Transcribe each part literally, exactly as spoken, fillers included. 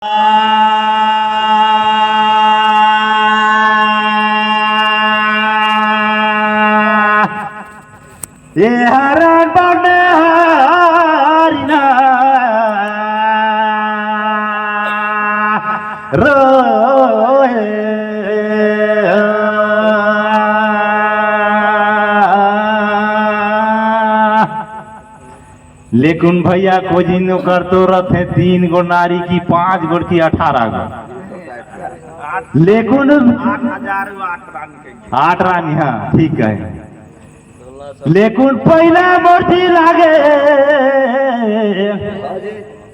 ये हरण बने हरिना रोए। लेकिन भैया, कोजिन ओकर तो रथे तीन गो नारी की पांच गो की अठारह गो। लेकिन आठ रानी, हाँ, ठीक है। लेकिन पहला मूर्ति लागे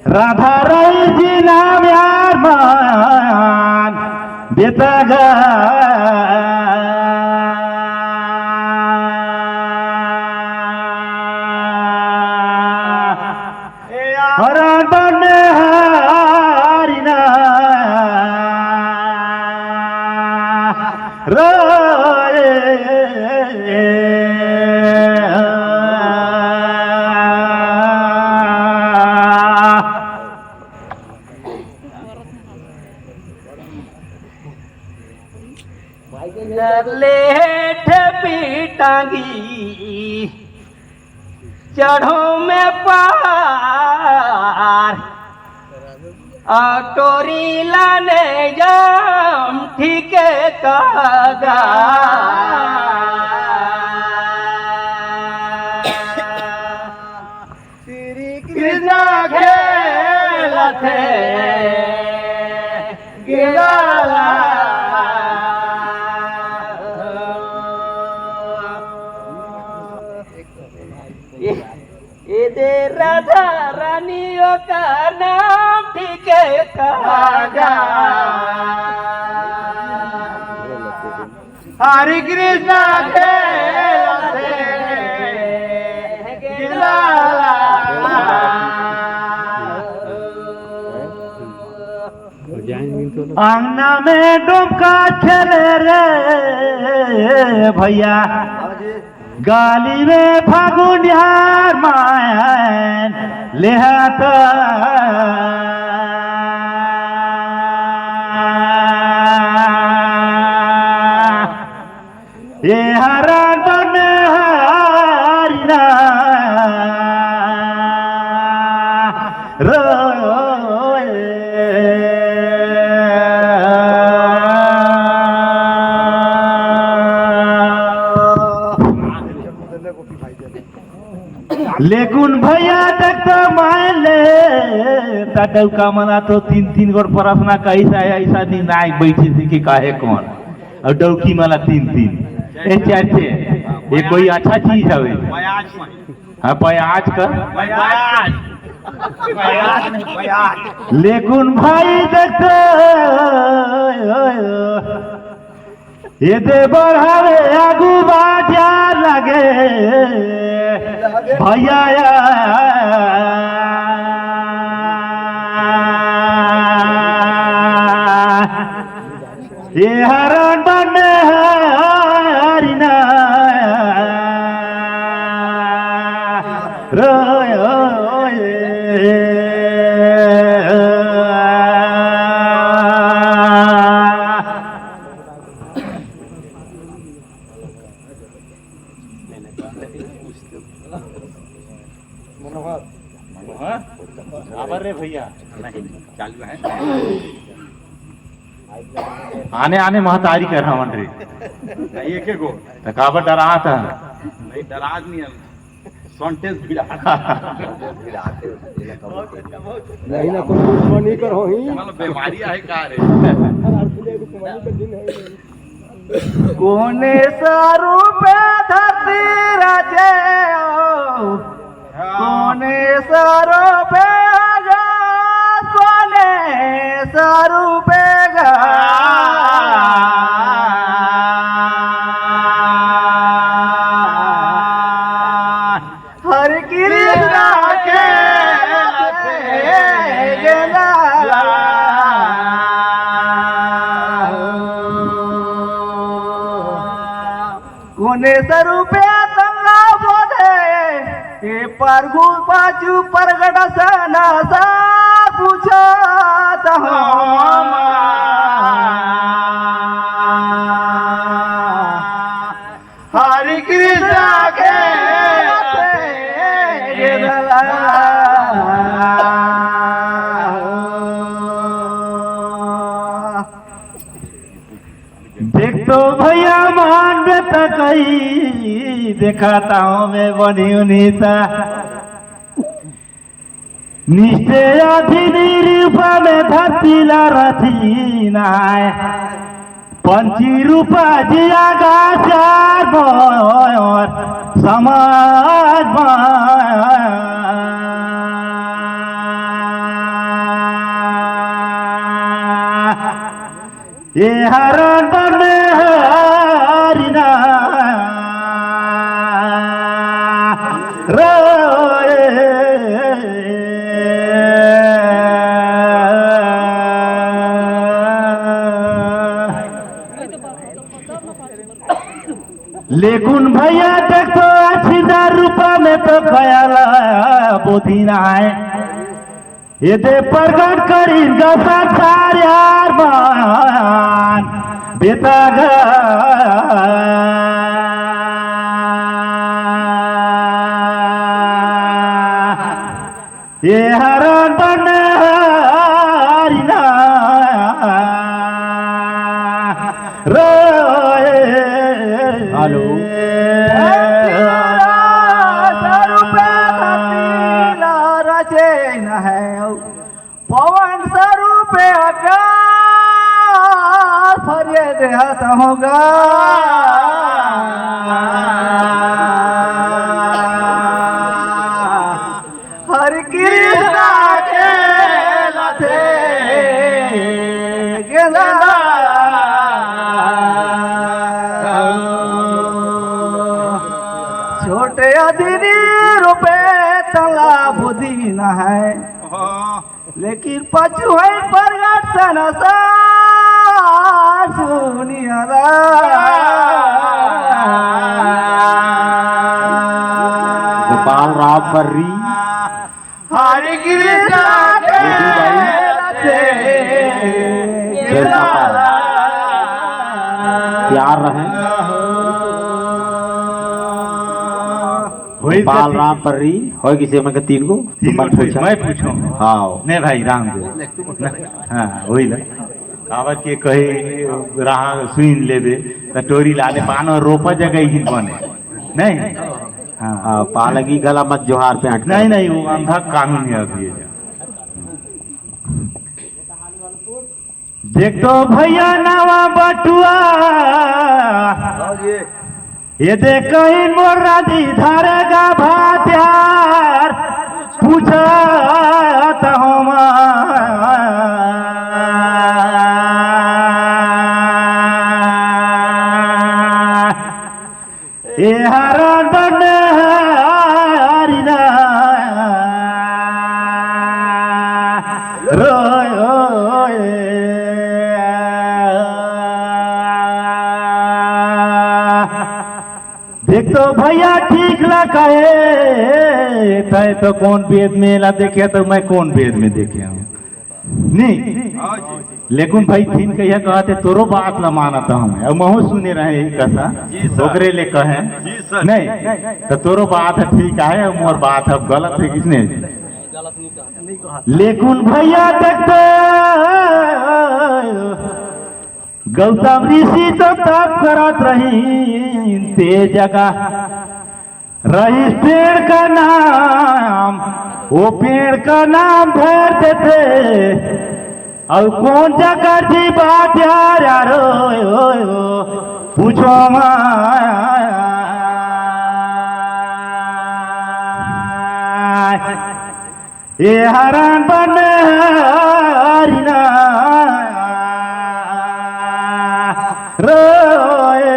राधा रही जी नाम यार मान बेतगा। हरण बने हरिना रोए। लेठ पीटांगी चढ़ो में पार, आ टोरी लाने जाम ठीक कागा। श्री कृष्ण खेलथे गिलाला। ए, ए दे राधा रानी ओकर नाम ठीक कागा। हरे कृष्ण खेलथे गिलाला। अंगना में डोमका खेले रे भैया, गाली में फागुन यार मायन लेहत। ये हरण बन हरिना रोए। लेकिन भैया देख तो मान ले, त डौका मना तो तीन तीन गोट प्रश्न कैसा है, ऐसा दिन आए बैठे थे कि काहे कौन, और डौकी मना तीन तीन, ये चार छे, ये कोई अच्छा चीज हवे? हाँ, प्याज का। प्याज। प्याज नहीं, प्याज। लेकिन भाई देख तो, ये दे बढ़ावे आगू बाजार लगे भैया। ये हरण बन हरिना रोए। मनोहर, आबर रे भैया। चालू है। आने आने महतारी कर हवन रे। नहीं, एक एक गो। त काबर डरात है? नहीं, डरात नहीं है। Sentence भिड़ा। नहीं ना, कोई दुश्मनी कर होही। मतलब, बीमारी आहे का रे? कोने स्वरूप धरती रचे, कोने स्वरूप गा, कोने स्वरूप गा। हरि कृष्ण खेलथे गेंदा। कोने स्वरूपे तंगा बोधे, ए परघु पाचु परगट सना सा पूछत। हरि कृष्ण खेलत हे। देख तो भैया, मान में त कई देखत हँव मैं बनी उनी सा। निश्चय अधीन रूप में धरती ला रचीन हे। पंची रूप जिया गा चार मोर समाज मा। ये हरण बन हरिना रोए। लेकिन भैया देख तो, अच्छी रूपा में तो कयाला बोधिन हे। एदे प्रगट करिन गा संसार यार मान बेटा गा। ये हरण बन हरिना रोए। हेलो। स्वरूप धरती ला रचे न है, पवन स्वरूप आकाश फरिए देहत होगा। हरि कृष्ण खेलत हे गेंदा। छोटे अधीन रूपे तला बोधिन हे। लेकिन पछु है प्रगट संसार सुनियारा। गोपाल राम पर्री। हरि कृष्ण खेलत हे। प्यार रहे। वही गोपाल तो राम पर्री, होय किसे में के तीन गो, तीन गो तुमन पूछा। मैं पूछूं। हाँ। नहीं भाई, राम दे। हाँ, वही ना। काबर के कहे, राह सुन लेबे, त टोरी लाने पान और रोपा जगह ही बने। नहीं? हाँ। हाँ, पालगी गला मत जोहार पे अटके। नहीं, नहीं, वो अंधा कानून है अभी ये। देख तो भैया नवा बटुआ, ये देख कहीं मोर राजी धरेगा भात्यार, पूछत हँव मैं। ए हरण बन हरिना रोए। देख तो भैया ठीक ला कहे, तैं तो कोन वेद में ला देखे, त मैं कोन वेद में देखे हँव। नहीं। हाँ जी। लेकिन भाई, ठीक कहिया कहत हे, तोरो बात ला मानत हँव मैं। अउ महूँ सुने रहेंव यही कथा। जी सर। ओकरे ले कहेंव। जी सर। नहीं, त तोरो बात ह ठीक हे, अउ मोर बात ह गलत हे किसने? लेकिन भैया देख तो, गौतम ऋषि तो तप करत रहिन ते जगह रहिस पेड़ का नाम, वो पेड़ का नाम धर देथे। अउ कोन जगह जी बात यार, यारो, पूछो मैं। ए हरण बन हरिना रोए।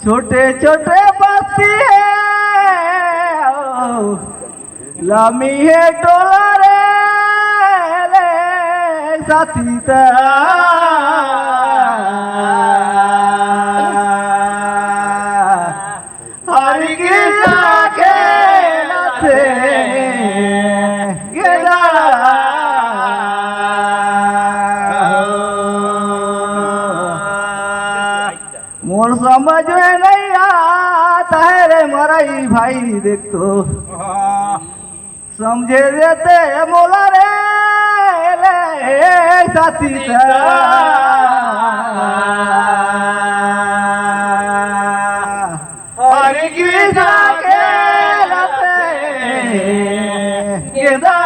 छोटे छोटे बस्ती हे, लमी हे टोला रे, ले साथी त। हरि कृष्ण खेल समझ में नहीं आता है रे मरई भाई, देख तो समझे देते मोला रे, ले साथी ता। हरि कृष्णा के लते गेंदा।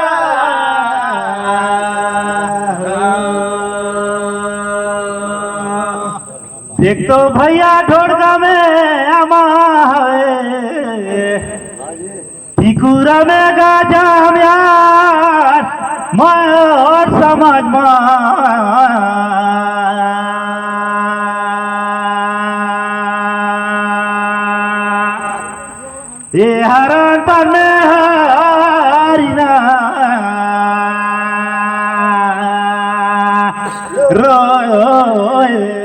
देख तो भैया ढोड़गा में आमा है, टिकुरा में गाजा हम यार, मैं और समझ मा। ये हरण पर में हरिना रोए।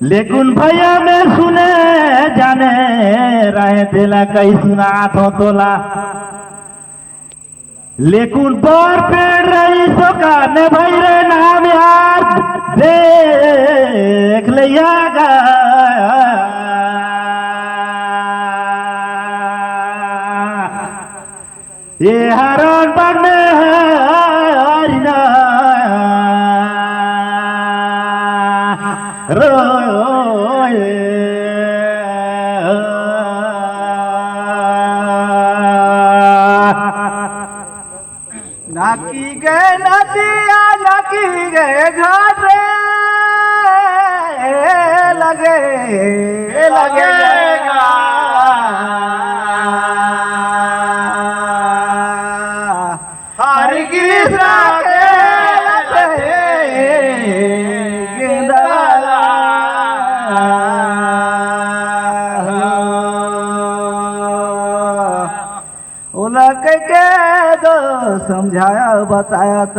लेकिन भैया मैं सुने जाने रहे तेला कई सुनात हो तोला। लेकिन बर पेड़ रही सो काने भाई रे नाम यार देख लिया गा। ये हरण बन हरिना रोए। नाकी गए नदिया, नाकी गए घाटे, लगे, लगेगा। हरि कृष्णा के लगे गेंदा। ओला कह के दो समझाया बताया त,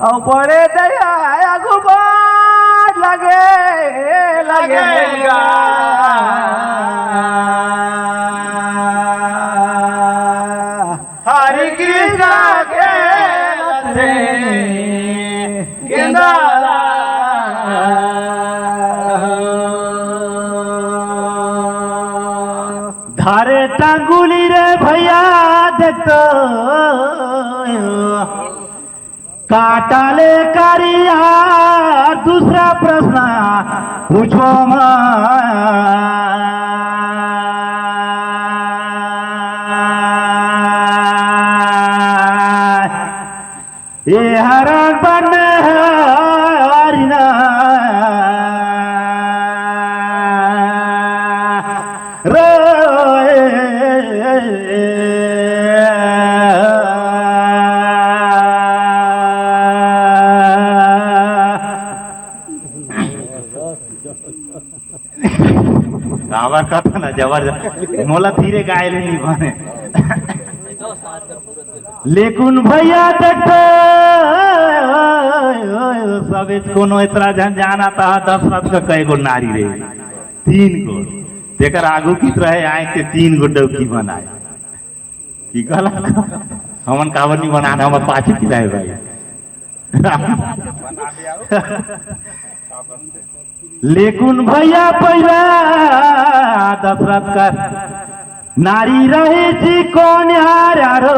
अउ बड़े दया आगू बाढ़ लगे, लगेगा। हरि कृष्णा के लते गेंदा। धारे टांगुली रे भैया देख तो काटा ले करिया दूसरा प्रश्न पूछो मत। ये हरण बन हरिना रोए। काबर कथा ना जबरदस्त, मोला धीरे गाए ले नहीं बने। लेकिन भैया देख तो, सबे कोनो इतना झन जाना था, दशरथ का कई गो नारी रे, तीन गो। तेकर आगू कित रहे आए के तीन गो डौकी बनाए। की गलत? हमन काबर नहीं बनाना, हमर पाछू कित रहे भाई। लेकिन भैया पहला दशरथ कर नारी रही थी कौन यार यारो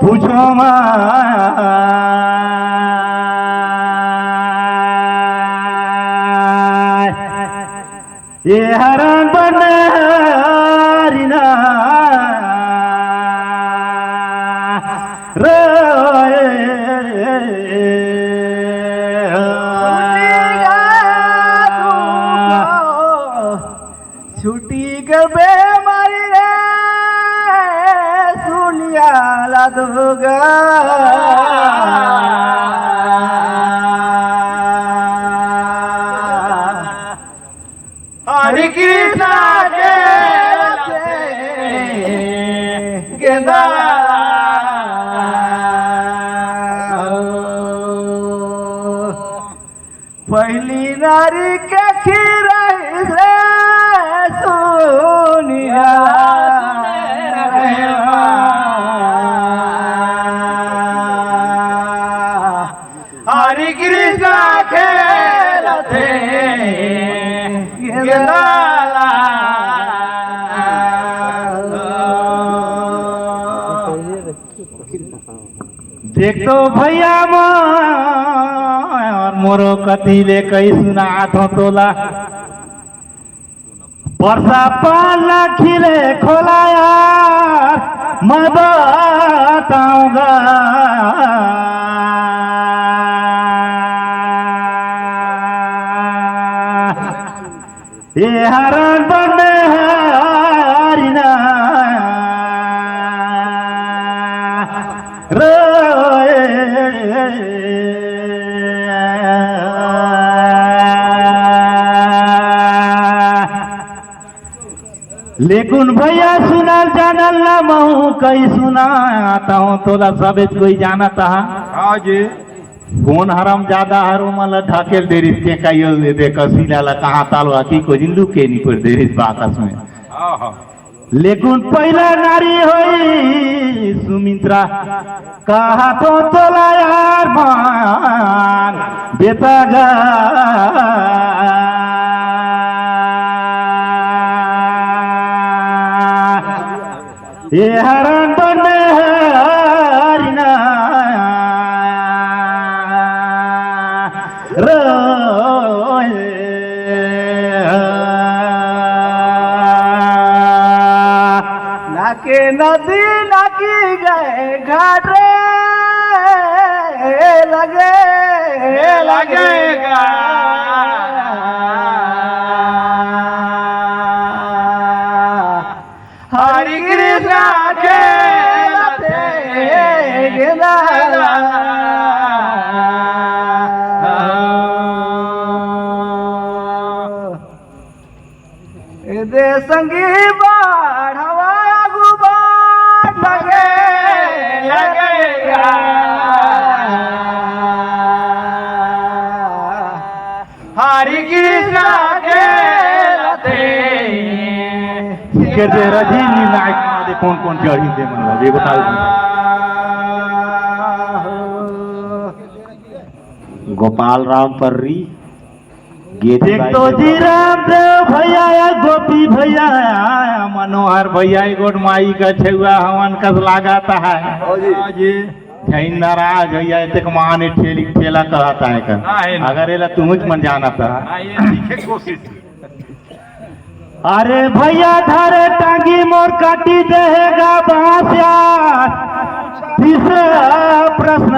पूछो मत। ये हरण बन हरिना रोए। छुट्टी के बेमारी रे सुनिया ला दुर्गा। हरि कृष्णा के लते गेंदा। पहली नारी के खीर रे सुनिया। हरि कृष्णा खेलथे गेंदा ला। देख तो भैया मोर, मोरो कति ले कई सुनात हो तोला। परसा पान ला खिले खोला यार, मैं बताऊंगा। ये हरण बन हरिना रोए। लेकिन भैया सुनल जानल ना महू कई सुनात हो तोला सबे कोई जानत हा। हाँ जी। कोन हरम जादा हर ओमन ला ढाकेल दे रिस के कई दे कसीला ला कहाँ तालवा की को जिंदू के नहीं पर दे रिस बाकस में। हाँ, हाँ। लेकिन पहला नारी होई सुमित्रा, कहा तो तोला यार मान बेटा गा। ये हरण बन हरिना रोए। नाके नदी नाकी गए घाट रे लगे लगेगा। हरि कृष्णा खेलथे गेंदा। ए दे संगी बाढ़वा आगू बाढ़ लगे लगेगा। हरि कृष्णा खेलथे। के दे रजी निर्णायक मा दे कौन कौन चढ़ी दे मन लगे बताओ। गोपाल राम पर्री, गीत देख गाए तो के जी बाद रामदेव भैया या गोपी भैया या मनोहर भैया, ए गोट माई का छेउआ हवन कस लागत है। हाँ जी। हाँ जी। झैन नाराज भैया, एतेक मान ए ठेली ठेला कहत है का। ना है ना। अगर एला तुहुच मन जानत है। ना, ये सीखे कोशिश। अरे भैया धरे टांगी मोर काटी देहेगा बांस यार, तीसरा प्रश्न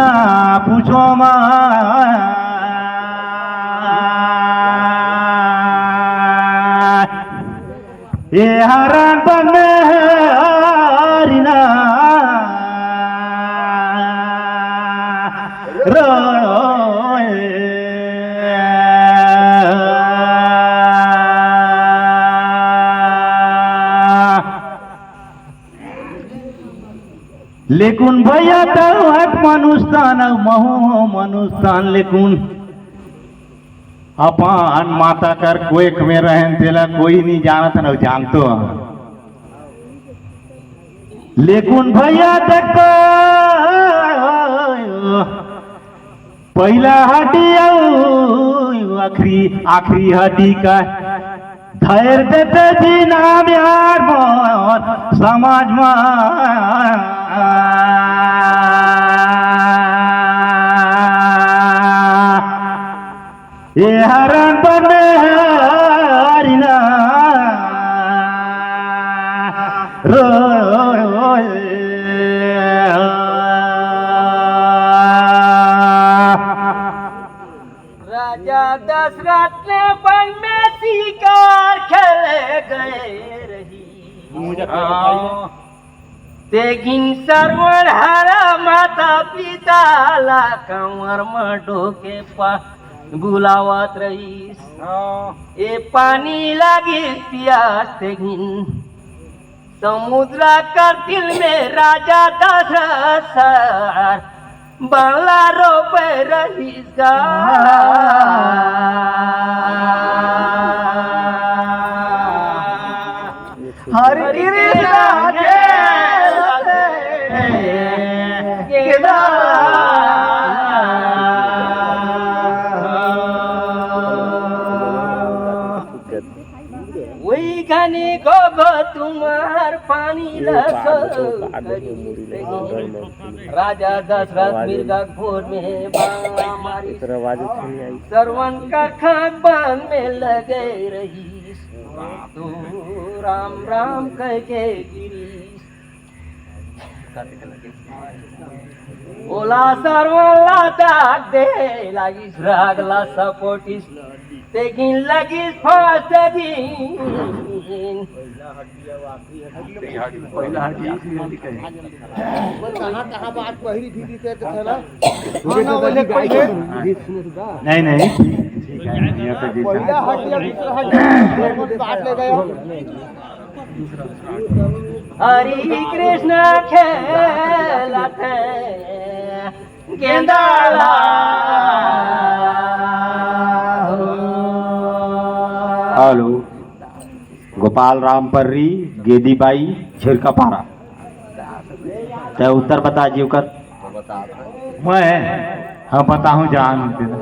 पूछो मत। ये हरण बन हरिना रोए। लेकिन भैया तौ हक मनुष्य तन, महू मनुष्य तन, लेकिन अपन माता कर कोख में रहेन तेला कोई नहीं जानत न जानतो। लेकिन भैया देखो, पहला हड्डी अउ आखिरी, आखिरी हड्डी का धैर देते जी नाम यार मोर समाज मा। ये हरण बन हरिना रोए। राजा दशरथ ने वन में शिकार खेले गए रही। तेगिन सरवण हरा माता पिता ला कंवर म डोके पा बुलावत रहीस। ए पानी लागिस पियास तेगिन समुद्र कर दिल में राजा दशरथ सर बंगला रोपे रहीस गा। हरि कृष्णा खेलथे गेंदा। गोगो तुम्हार पानी ला सो करिस। राजा दशरथ मिर्गा भोर में बाण मारिस। सरवन का खाक बांध में लगे रहिस। तू राम राम कह के गिरिस। ओला सरवन ला दाग दे लागिस, राग ला सपोटिस, तेगिन लागिस फांस दिन। पहिला हड्डी, आखिरी हड्डी। पहिला हड्डी, आखिरी हड्डी कहे। कहाँ, कहाँ बात पहिरी भी, भी कहते थे ना? नहीं, नहीं। ठीक है, यहाँ पे जैसा पहिला हड्डी, दूसरा हड्डी, बात ले गए। हरे कृष्ण खेलत गेंदा ला हो। हेलो, गोपाल राम पर्री, गेदी बाई, झिरका पारा। ते उत्तर बता जी ओकर। मैं, हाँ, बताहूँ जान तेला।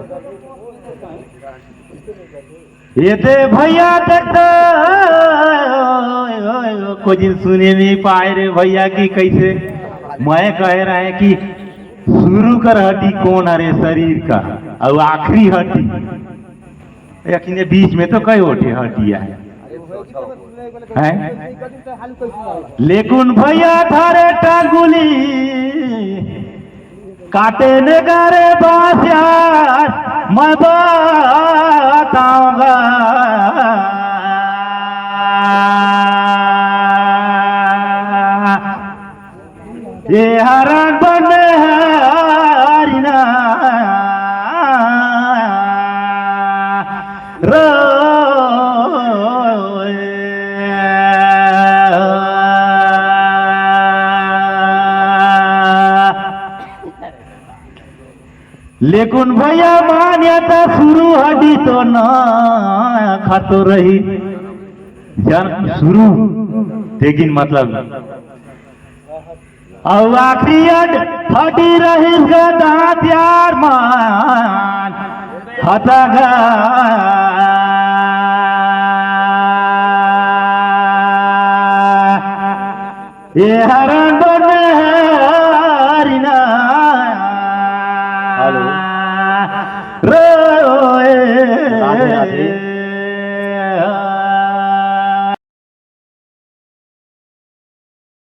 ये दे भैया, देख तो, कोई दिन सुने नहीं पाए रे भैया कि कैसे। मैं कह रहे कि शुरू कर हड्डी कौन हरे शरीर का, और आखिरी हड्डी, लेकिन ये बीच में तो कई ओठे हड्डी है, हैं? लेकिन भैया थारे टांगुली काटे ने गारे बास यार, मैं बताऊंगा। ये हरन बन हरिना रो। लेकिन भैया मान्यता शुरू हड्डी तो ना खातो रही। जन शुरू, लेकिन मतलब, अब आखिरी हड्डी रही गा दांत यार मान खाता गा।